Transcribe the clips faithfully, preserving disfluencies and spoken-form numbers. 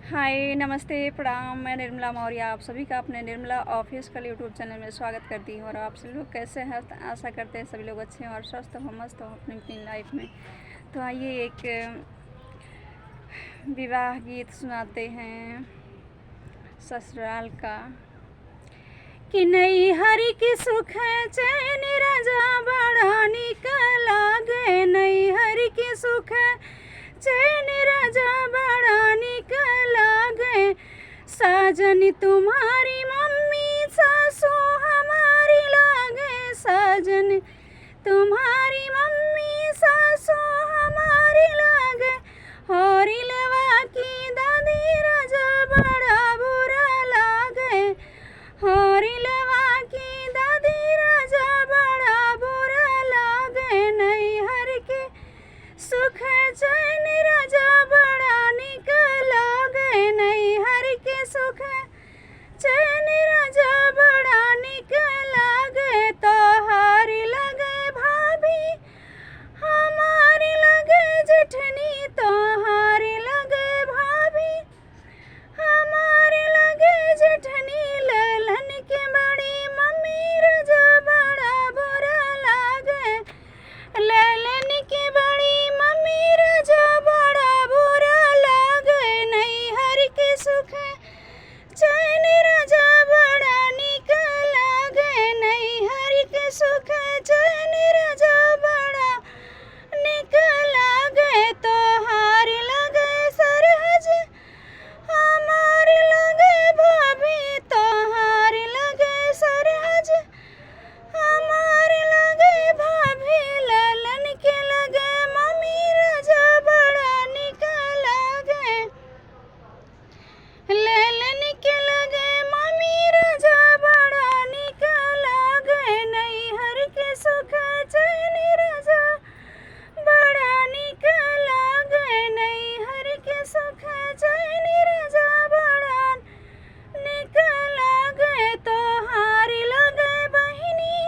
हाय, नमस्ते, प्रणाम। मैं निर्मला मौर्य, आप सभी का अपने निर्मला ऑफिशियल YouTube चैनल में स्वागत करती हूँ। और आप सभी लोग कैसे हैं? आशा करते हैं सभी लोग अच्छे हैं और स्वस्थ हो, मस्त हो अपनी अपनी लाइफ में। तो आइए, एक विवाह गीत सुनाते हैं ससुराल का। कि नैहर के सुख चैन राजा बड़ा निक लागे, नैहर के सुख चैन राजा बड़ा निक लागे। साजन तुम्हारी मम्मी सासू हमारी लागे, साजन तुम्हारी मम्मी सासू हमारी लागे। होरिलवा की दादी राजा बड़ा बुरा लागे, होरिलवा की दादी राजा बड़ा बुरा लागे। नैहर के सुख चैन राजा बड़ा निक लागे, नैहर के सुख चैन राजा बड़ा निक लागे। तोहार लगे भाभी हमार लगे जेठनी, तोहार लगे भाभी हमार लगे जेठनी। ललन के बड़ी मम्मी राजा बड़ा बुरा लागे, ललन के बड़ी मम्मी राजा बड़ा बुरा लागे। नैहर के सुख चैन राजा बड़ा निक लागे, नैहर के सुख चैन राजा बड़ा निक लागे। तोहार लगे सरहज हमार लगे भाभी, तोहार लगे सरहज हमार लगे भाभी। ललन के लगे मम्मी राजा बड़ा निक लागे, ललन के लगे मम्मी राजा बड़ा निक लागे। नैहर के सुख चैन राजा बड़ा निक लागे, नैहर के सुख चैन राजा बड़ा निक लागे। तोहार लगे बहिनी,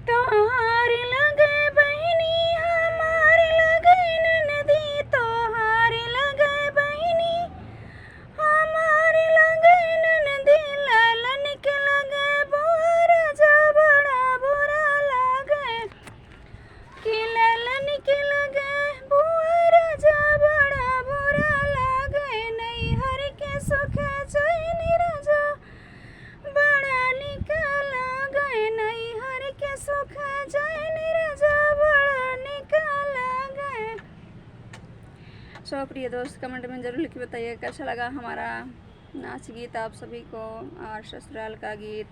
तोहार लगे बहिनी, हमार लगे ननदी, तोहार लगे बहिनी, हमार लगे ननदी। ललन के लगे बुआ राजा बड़ा बुरा लागे, कि ललन के लगे बुआ राजा बड़ा बुरा लागे। नैहर के सुख चैन राजा बड़ा निक लागे, नैहर के सुख चैन राजा बड़ा निक लागे। So प्रिय दोस्त, कमेंट में ज़रूर लिख के बताइए कैसा लगा हमारा नाच गीत आप सभी को, और ससुराल का गीत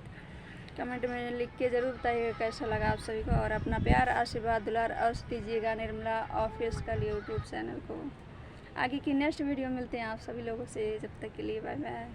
कमेंट में लिख के ज़रूर बताइए कैसा लगा आप सभी को, और अपना प्यार, आशीर्वाद, दुलार अवश्य दीजिएगा निर्मला ऑफिशियल YouTube चैनल को। आगे की नेक्स्ट वीडियो मिलते हैं आप सभी लोगों से, जब तक के लिए बाय बाय।